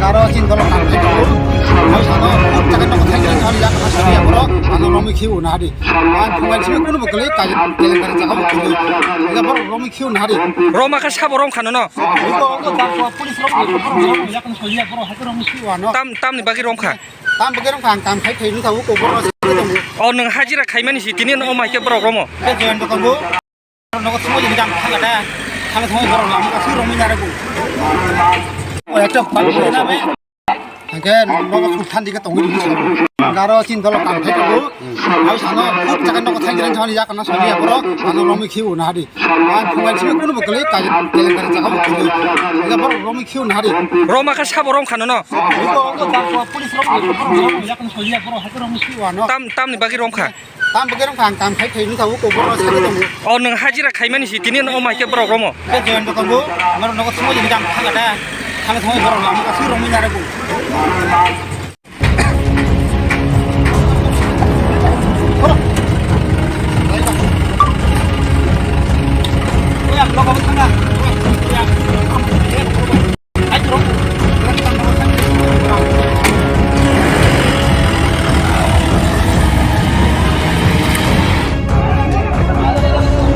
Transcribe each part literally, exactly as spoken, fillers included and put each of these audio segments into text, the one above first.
Karo chin dolo nang khe tongo. Ang sano kuk jaga nokho thang yang hali yak ha sari ya borok. Ano romwi khiu na hadi. Ang phungai simi kunu bo kwlwi kai kelengkari jaga bo kwlwi. Ya borok romwi khiu na hadi. Roma kha sabo rom khano no. Iko iko dak police rok yak ha sari ya borok hai romwi khiu ano. Tam tamni bagwi rom kha. Tam bagwi rom kha ang kam khai thai nung thabu ko borok. O nwng hajira khaimani si tini no mai khe borok romo. Ke join do tongo. Nogo thumui ni jang thanga da. Thanga thumui borok lama ka sui romwi narago. O ekta pal na be. Hingke nogo thuk thandi ka tongwi di. Garo chin dolo kam thai tongo. Hau sano kuk jaga nogo thang jang thani yak na sani ya borok. Ano romwi khiu na hadi. Ang thumai simi kunu bo kwlwi kai kelengkari jaga bo kwlwi. Ya borok romwi khiu na hadi. Roma kha sabo rom khano no. Iko iko dak police rok yak na sani ya borok hai romwi khiu ano. Tam tamni bagwi rom kha. Tam bagwi rok ang kam khai thai nung thabu ko borok sari tongo. O nwng hajira khaimani si tini no mai khe borok romo. Ke join do tongo. Amar nogo thumui ni jang thanga da. Thanga thumui borok lama ka sui romwi narago.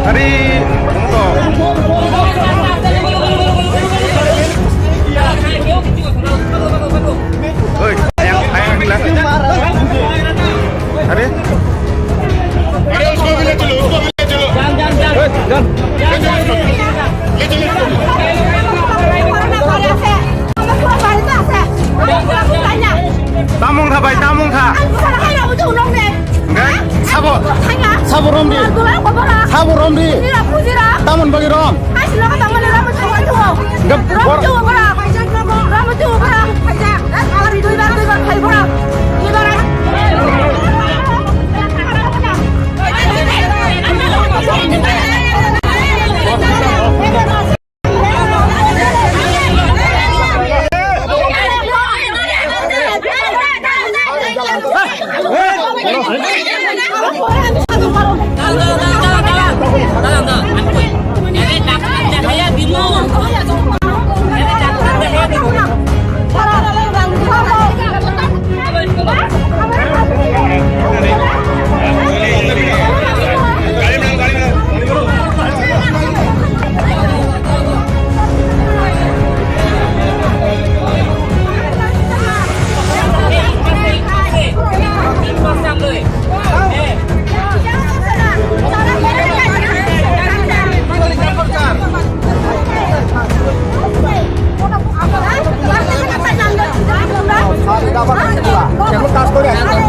Ari, tunggu. Oi, ayang, ayang, gila. Ari. अरे उसको भी ले चलो, उसको भी ले चलो। Tamung tha bai, tamung tha. Enggak, sabo, sabo romri. Sabo romri. Tamon bagi rom. Enggak, bor-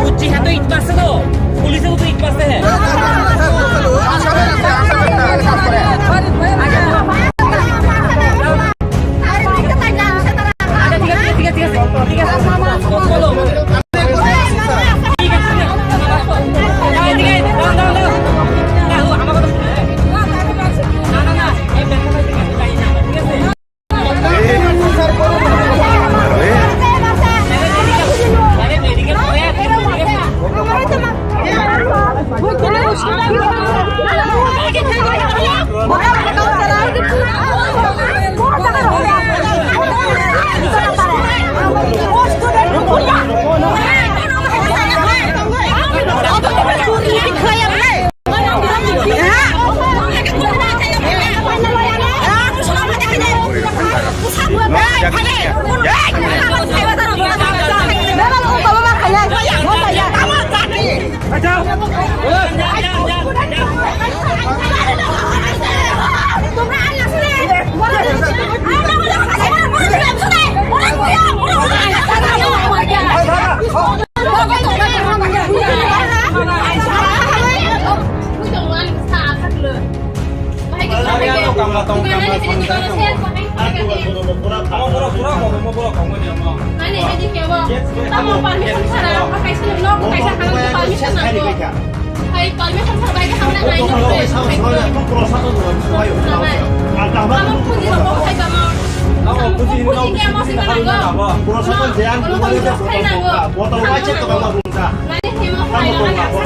বুঝছি, হ্যাঁ, তো ইট মারছে তো, পুলিশে তো ইট মারছে, হ্যাঁ। আচ্ছা, ঠিক আছে, ঠিক আছে, ঠিক আছে, ঠিক আছে। বলো। ঠিক আছে, ঠিক আছে। দাঁড়াও, দাঁড়াও, দাঁড়াও। না, ও আমার কথা শুনে। না, না, না, এই ব্যবসা ঠিক আছে, জানি না, ঠিক আছে। Amo buji hino, buji hino, haruna abo. Proshashan je ang bumani je botol tongkha, botol waise tongkha bumsa. Tamo tongkha abo.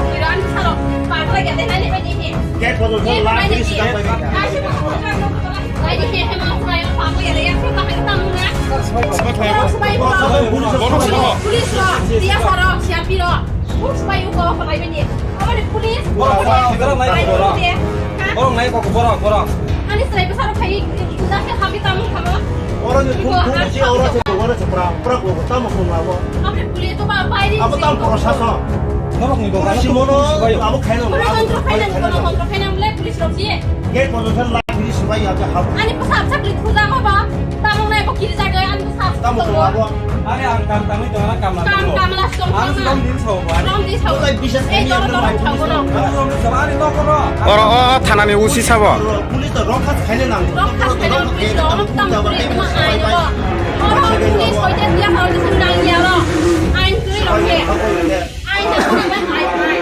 Gate botol tong la, police tong bai kha. Police rok, D S O rok, C R P rok. Bus bai uko, ko bai bini. Aboni police. Borok, borok, borok, nai kok, borok, borok. Ani srai bwsarok khai, kuda khe habi tamung khamo. Oro ni phung, phung si oro se, oro se pra, pra ko tamo ko abo. Aboni police to ba bai ni. Abo tam proshashan. Borok ni dogan. Simono abo khaino. Oro kontro khaino, kono kontro khaino bole police rok si. Gate botol tong la, police bai ya habo. Ani bwsa bwsa kli thuda ma ba. Tamung nai bo kiri jaga, ani bwsa bwsa. Tamo ko abo. Are ang kam tangwi tongna kamla. Kam kamla song. Ang song din so ba. Song din so. Ei doro doro thago no. Ang song din so ba, are to koro. Oro o thanani O C sabo. Police to rongkha khaile nang. Rongkha khaile police to, tam police ma ai no. Oro police hoite dia horo sing nang ya ro. Ain tui rongke. Ain na ko ba ai ai.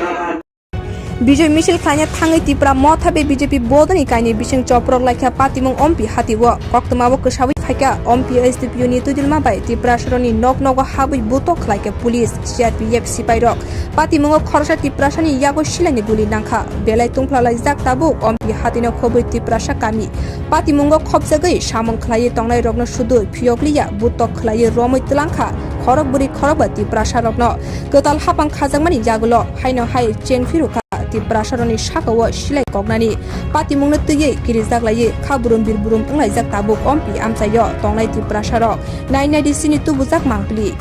Bijoy misil khlaina thangwi Tipra Motha bai B J P bodoni kainwi bising choprok laikha patimung Ompi hatio. Koktwmao kwsawi phaikha Ompi S D P O ni twidulma bai Tiprasarokni nok nogo habwi butok khlaikha police, C R P F sipairok. Patimungo khoroksa Tiprasani yago silaini guli nangkha. Belai tungphla laijak tabuk Ompi hatino khobwi Tiprasa kami. Patimungo khopjagwi samung khlaiwi tongnairokno sudu phiyokliya butok khlaiwi romwi twlangkha khorok bwrwi khorokba Tiprasarokno. Kwtal hapang khajakmani yagulo haino hai chengphi rwkha Tiprasarokni sakao silai koknani. Patimungno twiwi kirijak laiwi kha burum bir burum wnglaijak tabuk Ompi amchaio tongnai Tiprasarok. Nai nai di sini tubujak mangpili.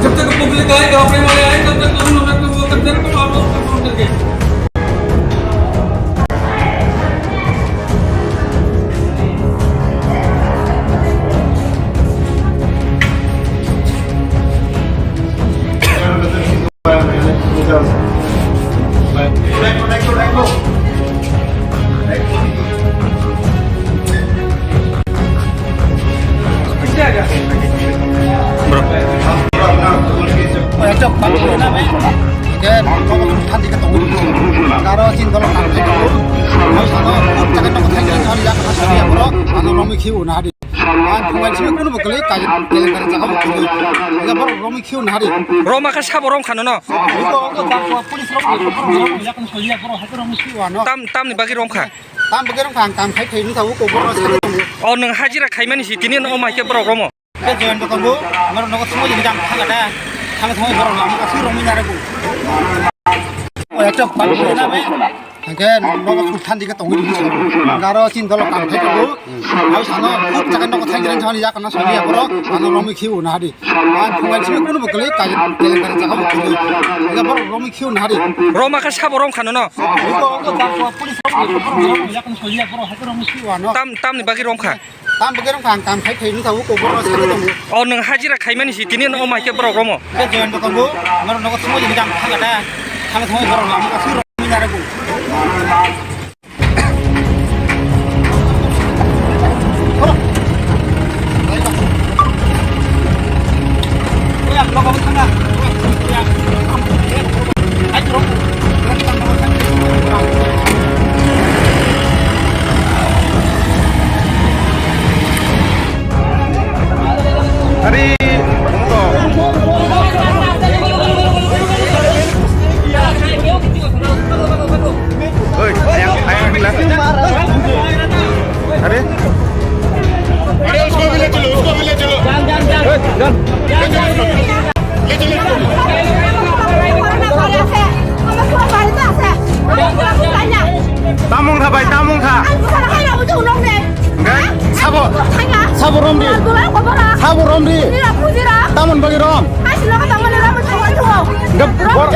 जब तक पब्लिक आएगा, अपने वाले आए, तब तक हम लोग को वो करते हैं, तो आप लोग को फोन करके। Aro chin dolo tang khe tongo. Ang sano, kok jaga tongo, thai jaga thani yak na sari aboro, ano romwi khiu na hadi. Ang phungai simi kunu bo kwlwi, kai, kai, kai, jaga bo kwlwi. Ya boro romwi khiu na hadi. Roma khe sabo rom khano no? Iko, iko, police rok, police rok, yak na sari aboro, hadi romwi khiu ano. Tam, tamni bagwi rom kha? Tam bagwi rom kha, ang kam khai khai nung thago, kokborok no sari tongo. O, nwng hajira khaimani si, tini no mai khe borok romo? Tei Jayanta tongo, norok nogo thangwi jang thangkha da. Thangwi thangwi borok lama kasui romwi narago. Oya chok pal pura na be. Hake nogo suk than dike tongwi dike soro. Garo chin dolo kam thai tongo. Au sano khub jaga nogo thang jang thani yak na soni ya borok. Ano romwi khiu na hadi. An phungai simi kunu bo kwlwi kai kele kare jaga bo kwlwi. Ya borok romwi khiu na hadi. Roma khe sabo rom khano no? Iko iko police rok yak na soni ya borok hake romwi khiu ano. Tam, tamni bagwi rom kha? Tam bwkhe rok phang tam khai thai nung thabu kobor no sakhe tongo. O nwng hajira khaimani si tini no mai khe borok romo. Ke joyan dokan bo, maro nogo thumui ni jam thanga da. Thanga thumui borok no, amo kasui rok ni nara bo. Ari, oi, ayang, ayang, bilang. Are? अरे उसको भी ले चलो, उसको भी ले चलो। ले चलो। Tamung tha bai, tamung tha. Enggak, sabo. Sabo romdi. Sabo romdi. Tamon bagi rom. Enggak, bor-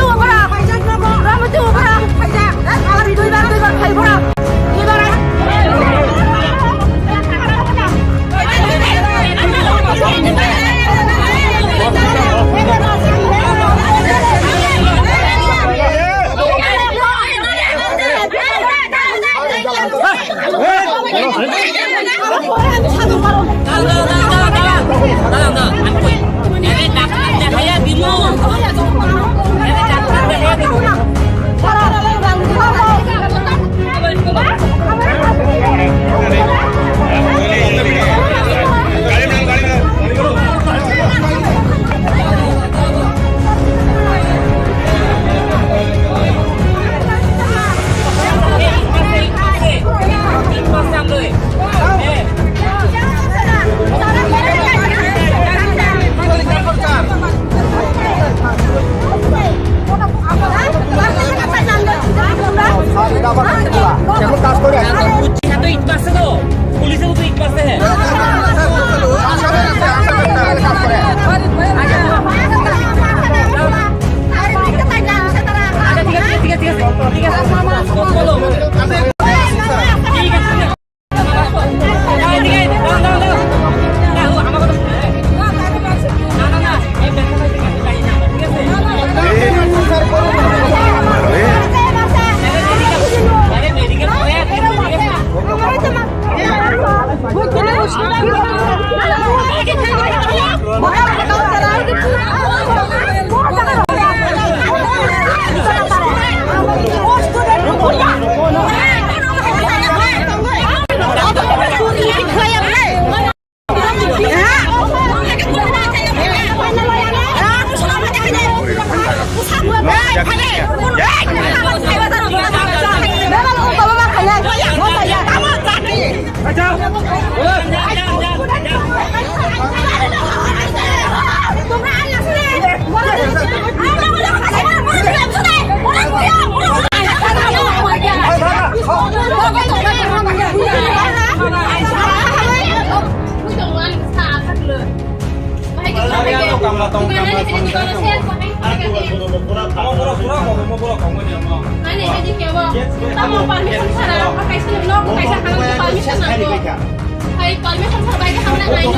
Hai, permission sa bai ka hamna nai ni.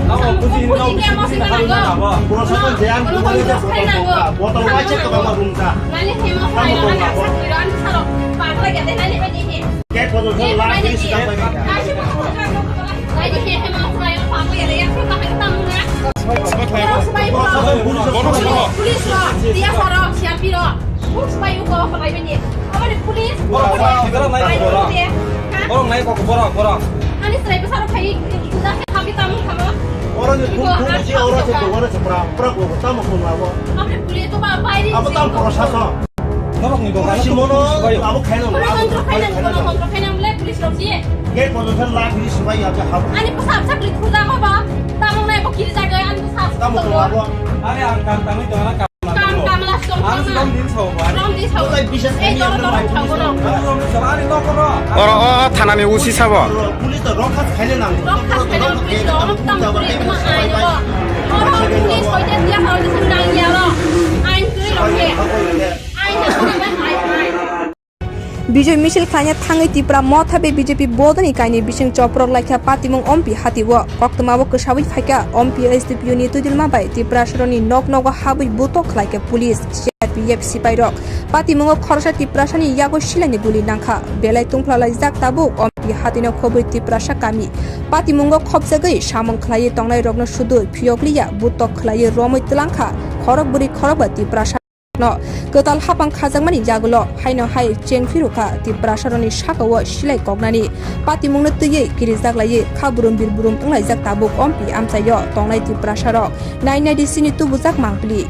Amo puji ni amo sini na go. Amo puji ni amo sini na go. Nani hema phai lo, ani asa kiri, ani saro. Pakla gede nani bai ni. Gate pojok la, police ka bai ka. Nai ni hema phai lo, pakla gede, ya phai ka tamna. Police ro, dia saro, siapi ro. Police bai uko ko bai bini. Aboni police. Borok, borok, borok, borok. Ha? Borok nai kok borok, borok. Ani srai bwsarok khai puja khe khabi tamo khamo. Oro ni phung phung si oro se to oro se pra pra ko tamo ko labo. Aboni police to ba bai ri. Abo tam prosason. Norok ni dogan. Police mono abo khaino. Kono kontro khaina, kono kontro khaina mle police rok si. Ke kono khan la police bai ya ha. Ani bwsa bwsa kri thuja ko ba. Tamo nai bo kiri jaga ani bwsa. Tamo ko labo. Are ang kam tangwi tong na. Kam kamla song. Ang song din sao ba. Song din sao. Ei doro doro thang doro. Oro o thanani usi sabo. Police to rokha khaile nang. Rokha khaile police to rokha police ma ai ro. Oro police hoite dia horo de sing dang ya ro. Ain kri ro ke. Ain na ko ba ai ai. Bijoy misil khlaina thangwi Tipra Motha bai B J P bodoni kainwi bising choprok laikha patimung Ompi hatio. Koktwmao kwsawi phaikha Ompi S D P O ni twidulma bai Tiprasarokni nok nogo habwi butok khlaikha police, C R P F sipairok. Patimungo khoroksa Tiprasani yago silaini guli nangkha. Belai tungphla laijak tabuk Ompi hatino khobwi Tiprasa kami. Patimungo khopjagwi samung khlaiwi tongnairokno sudu phiyokliya butok khlaiwi romwi twlangkha khorok bwrwi khorokba Tiprasa. No, kwtal hapang khajakmani yagulo haino hai chengphirukha Tiprasarokni sakao silai koknani patimungno twiwi kirijak laiwi kha burum bir burum wnglaijak tabuk Ompi amchaio tongnai Tiprasarok. Nai nai di sini tubujak mangpili.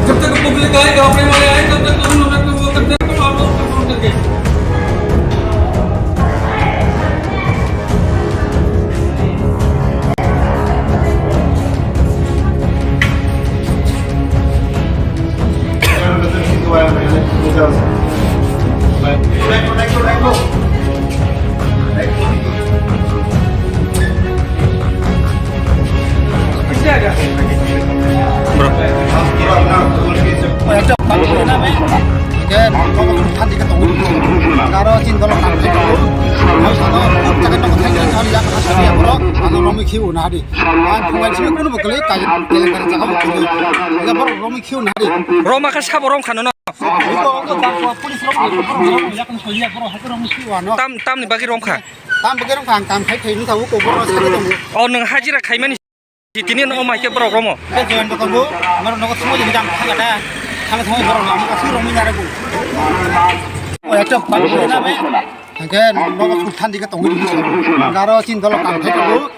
जब तक पब्लिक आएगा, अपने वाले आए, तब तक हम लोग को वो करते हैं, तो आप लोग को फोन करके। Hingke nogo thanti khe tongo. Aro chini dolo tang khe tongo. Ang sano kok jaga tongo, thang jaga tongo, yak kha sari ya borok. Ano romwi khiu na hadi. Ang phungai simi kuno bo kwlwi, kai, keleng kari jaga bo kwlwi. Ya borok romwi khiu na hadi. Roma khe sabo rom khano no. Iko, iko, police rok, borok rok, yak kha sari ya borok, hai romwi khiu ano. Tam, tamni bagwi rom kha. Tam bagwi rom kha, ang tam khai khai nung thango, ko borok sari tongo. O nwng hajira khaimani. Tini no mai khe borok romo. Khe join dokan bo, amar nogo sumo jini jang thangata. Thang thangwi borok lama ka sui romwi nare bo. O ya chok pan na be. Hingke nogo suk than dike tongwi di. Garo chin dolo kam khai bo.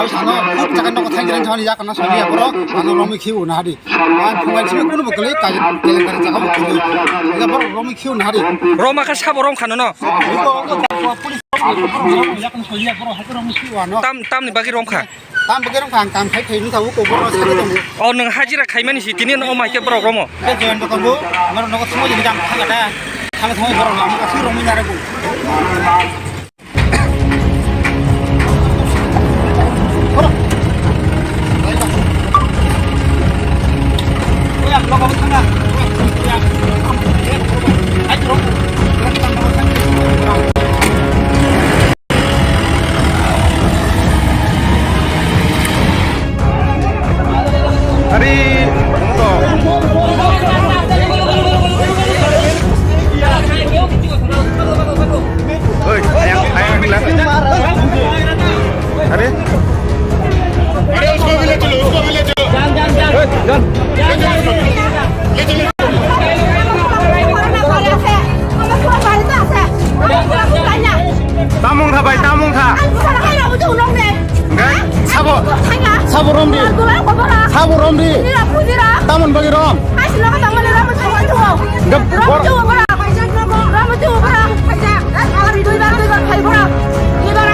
Au sano kuk jaga nogo thang jang thang ya kana sani ya borok. Ano romwi khiu na hadi. An phungai simi kuno bo kwlwi kai keleng kari jaga bo kwlwi. Ya borok romwi khiu na hadi. Roma kha sabo rom khano no. Iko, iko, police rok, borok rok, ya kana sani ya borok hai romwi khiu ano. Tam, tamni bagwi rom kha. Tam bagwi rok ang kam khai khai nung thago, ko borok sari tongo. O nwng hajira khaimani si tini no mai khe borok romo. Khe join dokan bo, amar nogo sumo jini jang thangata. Thang thangwi borok lama ka sui romwi nare bo. Ari, oi, ayang, ayang, bilang. Ari. अरे उसको भी ले चलो, उसको भी ले चलो। हाँ, ले चलो उसको। ले चलो। Tamung tha bai, tamung tha. Enggak, sabo, sabo romdi. Sabo romdi. Tamon bagi rom. Enggak, bor- Duibar, duibar, phai bora. Duibar.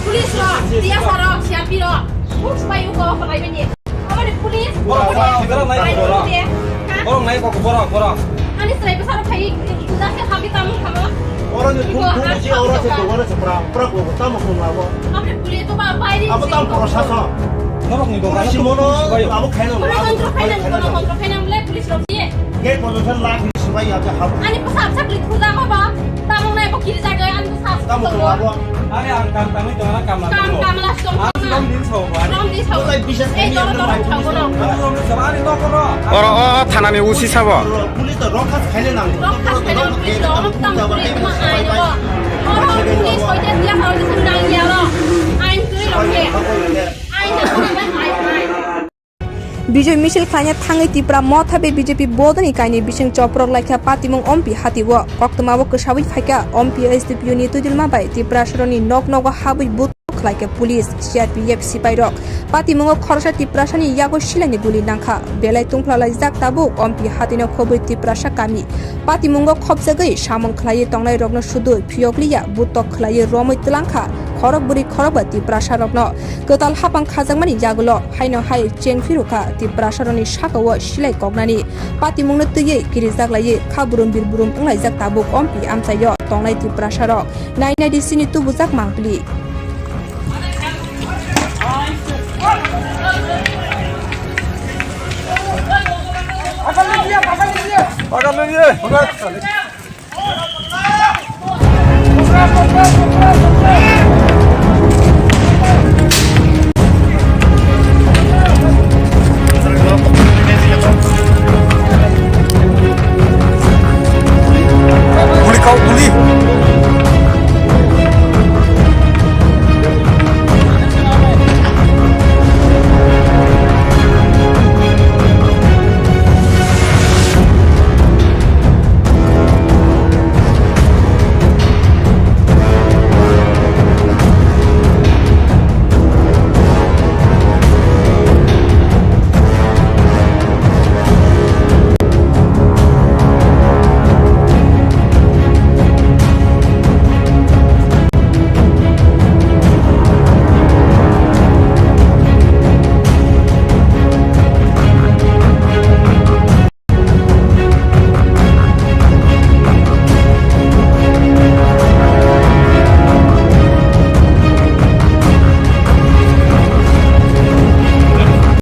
Police rok, D S R rok, C R P rok, buj bai uko, kholai bini. Aboni police, borok, borok, borok, borok, borok, borok, nai kok, borok, borok. Ani chwrai bwsarok phai, puja khe habwi tamo kamo. Oro ni phung phung si oro se dogan se pra pra ko tamo ko abo. Aboni police to ba bai ri. Abo tam prosason. Norok ni dogan si mono abo khaina. Kono kontro khaina, kono kontro khaina mle police rok ye. Gate bondo se lak ni sibai ya ke habo. Ani bwsa bwsa kli thuda ko ba. Tamo nai bo kiri jaga ani bwsa bwsa. Tamo ko abo. Are ang kam tangwi tongna kam. Kam kam la song. Ang kam din sao ba. Rom di sao. Ei doro doro sao bono. Oro o thanani usi sabo. Police to rokha khaile nang. Rokha khaile police to tam police ma ai bo. Oro police hoite dia hao de nang ya ro. Ain tui ro ke. Ain na ko ba ai ai. Bijoy misil khlaina thangwi Tipra Motha bai B J P bodoni kainwi bising choprok laikha patimung Ompi hatio. Koktwmao kwsawi phaikha Ompi S D P O ni twidulma bai Tiprasarokni nok nogo habwi but khlaikha police, C R P F sipairok. Patimungo khoroksa Tiprasani yago silaini guli nangkha. Belai tungphla laijak tabuk Ompi hatino khobwi Tiprasa kami. Patimungo khopjagwi samung khlaiwi tongnairokno sudu phiyokliya butok khlaiwi romwi twlangkha khorok bwrwi khorokba Tiprasarokno. Kwtal hapang khajakmani yagulo haino hai chengphirukha Tiprasarokni sakao silai koknani. Patimungno twiwi kirijaklaiwi kha burum bir burum wnglaijak tabuk Ompi amchaio tongnai Tiprasarok. Nai nai di sini tubujak mangpili. Guli kau guli.